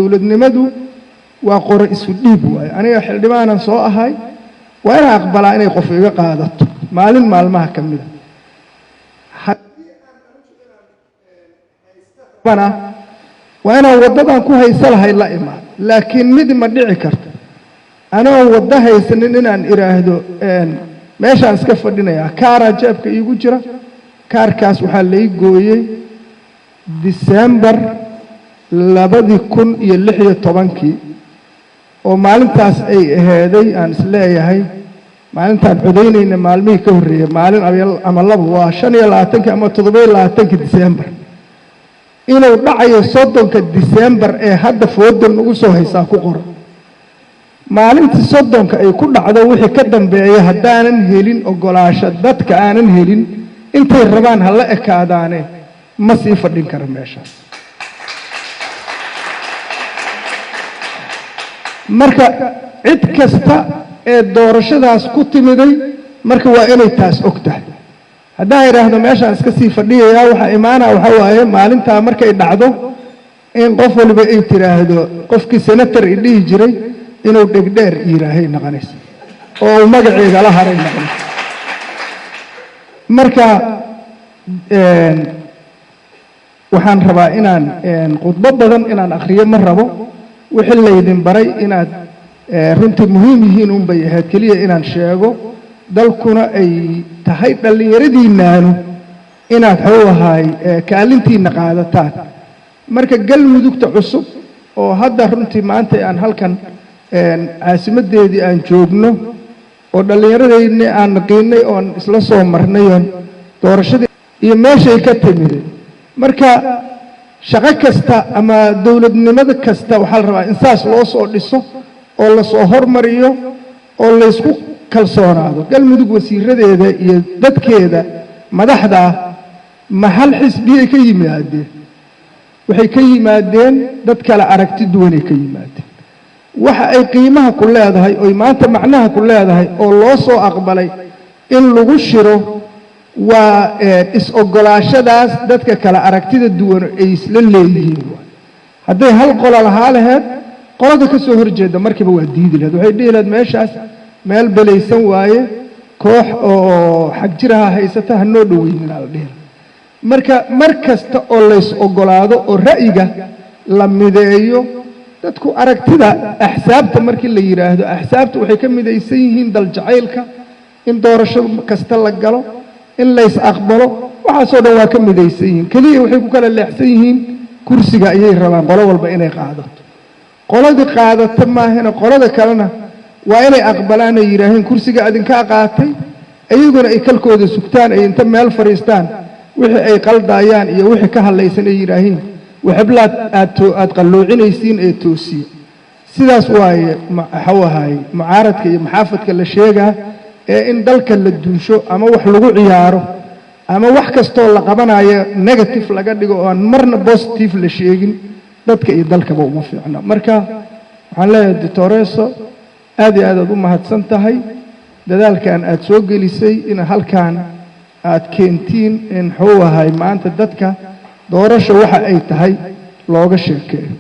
Dowladnimadu waa qore isu dhiib waaye. Aniga xildhibaanan soo ahay, waa inaan aqbalaa inay qof iga qaadato maalin maalmaha ka mida. Haddii waa inaan waddadan ku haysa lahay la imaan, laakiin mid ma dhici karto anoon waddo haysanin inaan idhaahdo meeshaan iska fadhinayaa. Kaaraa jeebka iigu jira, kaarkaas waxaa lai gooyey Disembar 2016-kii, oo maalintaas ay aheeday aan isleeyahay maalintaan codaynayna maalmihii ka horreeyey, maalin ama laba, waa 25-kii ama 27-kii Disembar. Inuu dhacayo 30-ka Disembar ee hadda fooda nagu soo haysaa ku qoran. Maalintii 30-ka ay ku dhacdo wixii ka dambeeya, haddaanan helin oggolaasho dadka aanan helin, intay rabaan ha la ekaadaane, ma sii fadhin kara meeshaas. Marka cid kasta ee doorashadaas ku timiday marka waa inay taas og tahay. Haddaan idhaahdo meeshaan iska sii fadhiyayaa, waxaa imaanaa waxaa waaye maalintaa markay dhacdo in qof waliba ay tiraahdo qofkii senator i dhihi jiray inuu dhegdheer yiraahay noqonaysa oo uu magaceega la haray noqonaysa. Marka waxaan rabaa inaan khudbo badan inaan akhriyo ma rabo. Wixii laydin baray inaad runtii muhiim yihiin unbay ahayd keliya inaan sheego, dalkuna ay tahay dhallinyaradiinnaanu inaad xuu ahaay kaalintiinna qaadataan. Marka Galmudugta cusub oo hadda runtii maanta aan halkan caasimaddeedii aan joogno oo dhallinyaradayni aan naqiinay oon isla soo marnay oon doorashadii iyo meeshay ka timide. Marka shaqo kasta ama dowladnimada kasta waxaa la rabaa in saas loo soo dhiso oo lasoo hormariyo oo laysku kalsoonaado. Galmudug wasiiradeeda iyo dadkeeda madaxda ah ma hal xisbiyay ka yimaadeen? Waxay ka yimaadeen dad kale aragti duwanay ka yimaadeen. Waxa ay qiimaha ku leedahay oy maanta macnaha ku leedahay oo loo soo aqbalay in lagu shiro waa is-oggolaashadaas dadka kale aragtida duwan ay isla leeyihiin. Hadday hal qola lahaa laheyd, qolada ka soo horjeeda markiiba waa diidi laheyd, waxay dhihi laheyd meeshaas meel belaysan waaye, koox oo xagjiraha haysata, ha noo dhoweyninaa la dhihi lahaa. Marka mar kasta oo lays oggolaado oo ra'yiga la mideeyo dadku aragtida, axsaabta markii la yidhaahdo, axsaabta waxay ka midaysan yihiin daljacaylka, in doorasho kasta la galo, in lays aqbalo, waxaasoo dhan waa ka midaysan yihiin. Keliya waxay ku kala leexsan yihiin kursiga ayay rabaan qolo walba inay qaadato. Qoladii qaadata maahina, qolada kalena waa inay aqbalaan ay yidhaaheen kursiga adinkaa qaatay, iyaguna ay kalkooda sugtaan, ay inta meel fadhiistaan wixii ay qaldaayaan iyo wixii ka hadlaysan ay yidhaahiin waxblaad aad qalloocinaysiin ee toosiye. Sidaas waaye waxuu ahaay mucaaradka iyo maxaafadka la sheegaa ee in dalka la duusho ama wax lagu ciyaaro ama wax kastoo la qabanayo negative laga dhigo oo aan marna positive la sheegin, dadka iyo dalkaba uma fiicna. Marka waxaan leeyahay doctoreso, aad iyo aad aad u mahadsan tahay dadaalkan aad soo gelisay in halkan aad keentiin in xuu ahay maanta dadka doorasho waxa ay tahay looga sheekeeyo.